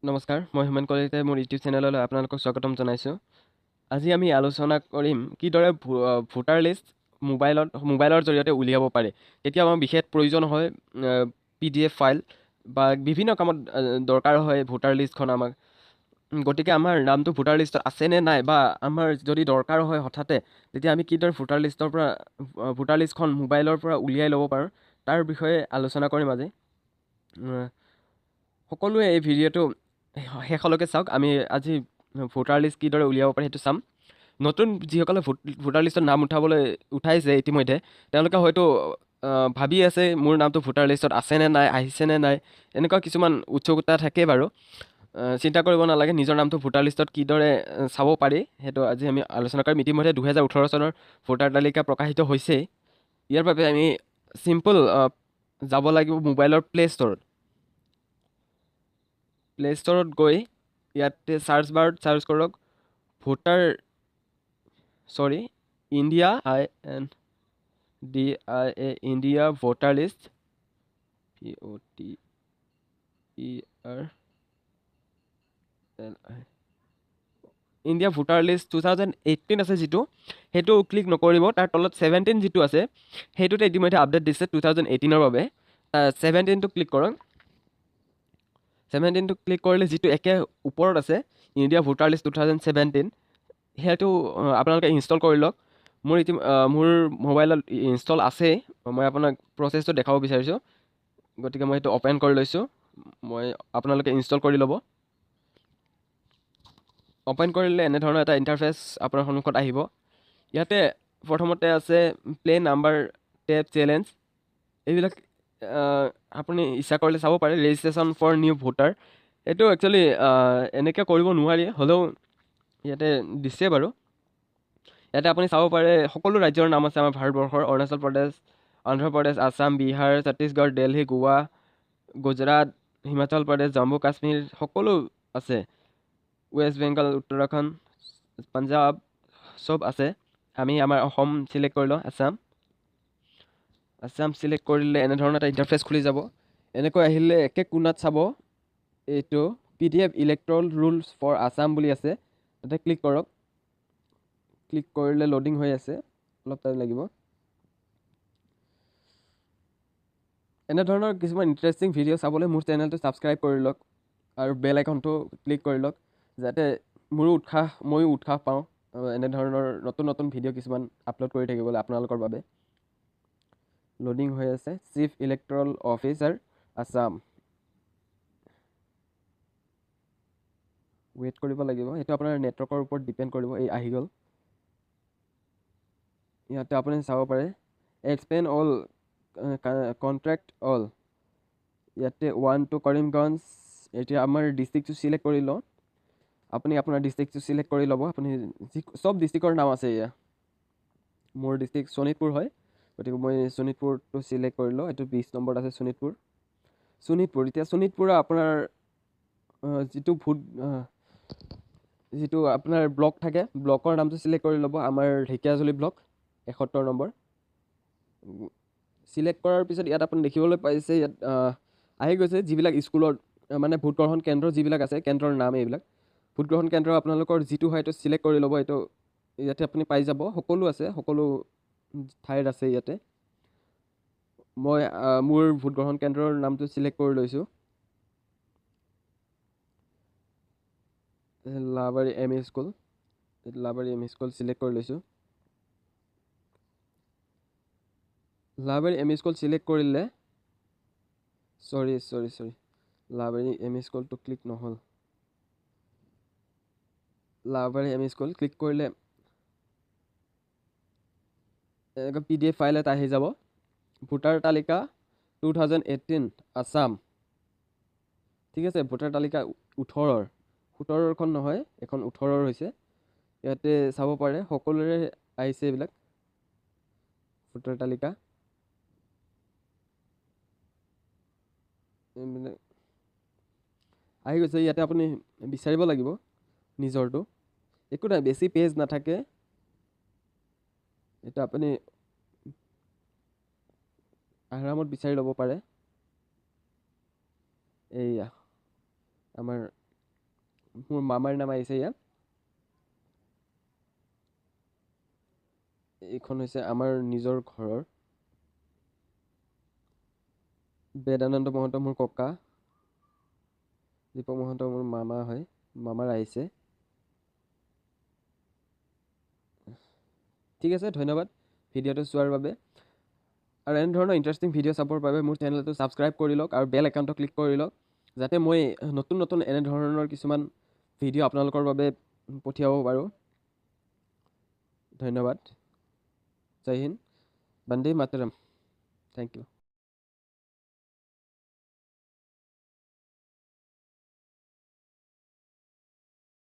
নমস্কাৰ, মই হিমেন কলিতাই মোৰ ইউটিউব চেনেললৈ আপোনালোকক স্বাগতম জনাইছোঁ। আজি আমি আলোচনা কৰিম কিদৰে ভোটাৰ লিষ্ট মোবাইলৰ জৰিয়তে উলিয়াব পাৰে। তেতিয়া আমাৰ বিশেষ প্ৰয়োজন হয় PDF file বা বিভিন্ন কামত দৰকাৰ হয় ভোটাৰ লিষ্টখন আমাক। গতিকে আমাৰ নামটো ভোটাৰ লিষ্টত আছেনে নাই বা আমাৰ যদি দৰকাৰ হয় হঠাতে, তেতিয়া আমি কিদৰে ভোটাৰ লিষ্টৰ পৰা ভোটাৰ লিষ্টখন মোবাইলৰ পৰা উলিয়াই ল'ব পাৰোঁ তাৰ বিষয়ে আলোচনা কৰিম আজি। সকলোৱে এই ভিডিঅ'টো শেষলৈকে চাওক। আমি আজি ভোটাৰ লিষ্ট কিদৰে উলিয়াব পাৰে সেইটো চাম। নতুন যিসকলে ভোটাৰ লিষ্টত নাম উঠাইছে ইতিমধ্যে, তেওঁলোকে হয়তো ভাবি আছে মোৰ নামটো ভোটাৰ লিষ্টত আছেনে নাই, আহিছেনে নাই, এনেকুৱা কিছুমান উৎসুকতা থাকে বাৰু। চিন্তা কৰিব নালাগে, নিজৰ নামটো ভোটাৰ লিষ্টত কিদৰে চাব পাৰি সেইটো আজি আমি আলোচনা কৰিম। ইতিমধ্যে 2018 চনৰ ভোটাৰ তালিকা প্ৰকাশিত হৈছেই। ইয়াৰ বাবে আমি চিম্পল যাব লাগিব মোবাইলৰ প্লে' ষ্ট'ৰত। প্লে' ষ্ট'ৰত গৈ ইয়াতে চাৰ্চ বাৰত চাৰ্চ কৰক voter sorry India INDIA India voter list VOTER LI India voter list 2018 আছে যিটো, সেইটো ক্লিক নকৰিব। তাৰ তলত 17 যিটো আছে সেইটোতে ইতিমধ্যে আপডেট দিছে 2018ৰ বাবে। 17টো ক্লিক কৰক। 17টো ক্লিক কৰিলে যিটো একে ওপৰত আছে ইণ্ডিয়া ভোটাৰ লিষ্ট 2017, সেইটো আপোনালোকে ইনষ্টল কৰি লওক। মোৰ মোবাইলত ইনষ্টল আছেই, মই আপোনাক প্ৰচেছটো দেখাব বিচাৰিছোঁ, গতিকে মই সেইটো অ'পেন কৰি লৈছোঁ। মই আপোনালোকে ইনষ্টল কৰি ল'ব। অ'পেন কৰিলে এনেধৰণৰ এটা ইণ্টাৰফেচ আপোনাৰ সন্মুখত আহিব। ইয়াতে প্ৰথমতে আছে প্লে নাম্বাৰ টেপ চেলেঞ্জ, এইবিলাক আপুনি ইচ্ছা কৰিলে চাব পাৰে। ৰেজিষ্ট্ৰেশ্যন ফৰ নিউ ভোটাৰ, এইটো একচুৱেলি এনেকৈ কৰিব নোৱাৰি, হ'লেও ইয়াতে দিছে বাৰু। ইয়াতে আপুনি চাব পাৰে সকলো ৰাজ্যৰ নাম আছে আমাৰ ভাৰতবৰ্ষৰ। অৰুণাচল প্ৰদেশ, অন্ধ্ৰপ্ৰদেশ, আছাম, বিহাৰ, ছত্তীশগড়, দেলহি, গোৱা, গুজৰাট, হিমাচল প্ৰদেশ, জম্মু কাশ্মীৰ সকলো আছে। ৱেষ্ট বেংগল, উত্তৰাখণ্ড, পাঞ্জাৱ চব আছে। আমি আমাৰ অসম চিলেক্ট কৰি লওঁ, আছাম। আছাম চিলেক্ট কৰিলে এনেধৰণৰ এটা ইণ্টাৰফেচ খুলি যাব। এনেকৈ আহিলে একে কোণাত চাব এইটো PDF electoral rules for Assam বুলি আছে, তাতে ক্লিক কৰক। ক্লিক কৰিলে লোডিং হৈ আছে, অলপ টাইম লাগিব। এনেধৰণৰ কিছুমান ইণ্টাৰেষ্টিং ভিডিঅ' চাবলৈ মোৰ চেনেলটো ছাবস্ক্ৰাইব কৰি লওক আৰু বেল আইকনটো ক্লিক কৰি লওক, যাতে ময়ো উৎসাহ পাওঁ এনেধৰণৰ নতুন নতুন ভিডিঅ' কিছুমান আপলোড কৰি থাকিবলৈ আপোনালোকৰ বাবে। লোডিং হৈ আছে। Chief electoral officer Assam, wait কৰিব লাগিব, সেইটো আপোনাৰ নেটৱৰ্কৰ ওপৰত ডিপেণ্ড কৰিব। এই আহি গ'ল, ইয়াতে আপুনি চাব পাৰে এক্সপেণ্ড অল, কণ্ট্ৰেক্ট অল। ইয়াতে 1 টু কৰিমগঞ্জ। এতিয়া আমাৰ ডিষ্ট্ৰিক্টটো চিলেক্ট কৰি লওঁ। আপুনি আপোনাৰ ডিষ্ট্ৰিক্টটো চিলেক্ট কৰি ল'ব। আপুনি যি চব ডিষ্ট্ৰিক্টৰ নাম আছে এয়া। মোৰ ডিষ্ট্ৰিক্ট শোণিতপুৰ হয়, গতিকে মই শোণিতপুৰটো চিলেক্ট কৰি লওঁ। এইটো 20 নম্বৰত আছে শোণিতপুৰ। শোণিতপুৰ, এতিয়া শোণিতপুৰৰ আপোনাৰ যিটো ভোট, যিটো আপোনাৰ ব্লক থাকে, ব্লকৰ নামটো চিলেক্ট কৰি ল'ব। আমাৰ ঢেকীয়াজুলি ব্লক 71 নম্বৰ। চিলেক্ট কৰাৰ পিছত ইয়াত আপুনি দেখিবলৈ পাইছে ইয়াত আহি গৈছে যিবিলাক স্কুলত মানে ভোটগ্ৰহণ কেন্দ্ৰ যিবিলাক আছে, কেন্দ্ৰৰ নাম এইবিলাক। ভোটগ্ৰহণ কেন্দ্ৰ আপোনালোকৰ যিটো হয় এইটো চিলেক্ট কৰি ল'ব। এইটো ইয়াতে আপুনি পাই যাব, সকলো আছে, সকলো ঠাইত আছে ইয়াতে। মই মোৰ ভোটগ্ৰহণ কেন্দ্ৰৰ নামটো চিলেক্ট কৰি লৈছোঁ, Labari M E school. Labari M E school select কৰি লৈছোঁ। Labari M E school select কৰিলে, চৰি চৰি চৰি লাবাৰী এম ই স্কুলটো ক্লিক নহ'ল। Labari M E school click কৰিলে এনেকৈ PDF file এটা আহি যাব। ভোটাৰ তালিকা 2018 আছাম, ঠিক আছে। ভোটাৰ তালিকা 18ৰ, 17ৰখন নহয়, এখন 18ৰ হৈছে। ইয়াতে চাব পাৰে সকলোৰে আহিছে এইবিলাক ভোটাৰ তালিকা। এইবিলাক আহি গৈছে। ইয়াতে আপুনি বিচাৰিব লাগিব নিজৰটো, একো নাই, বেছি পেজ নাথাকে। এইটো আপুনি আৰামত বিচাৰি ল'ব পাৰে। এইয়া আমাৰ মোৰ মামাৰ নাম আহিছে ইয়াত। এইখন হৈছে আমাৰ নিজৰ ঘৰৰ। বেদানন্দ মহন্ত মোৰ ককা, দীপক মহন্ত মোৰ মামা হয়, মামাৰ আহিছে। ঠিক আছে, ধন্যবাদ ভিডিঅ'টো চোৱাৰ বাবে। আৰু এনেধৰণৰ ইণ্টাৰেষ্টিং ভিডিঅ' চাবৰ বাবে মোৰ চেনেলটো ছাবস্ক্ৰাইব কৰি লওক আৰু বেল আইকনটো ক্লিক কৰি লওক, যাতে মই নতুন নতুন এনেধৰণৰ কিছুমান ভিডিঅ' আপোনালোকৰ বাবে পঠিয়াব পাৰোঁ। ধন্যবাদ। জয় হিন্দ, বন্দে মাতৰম। Thank you.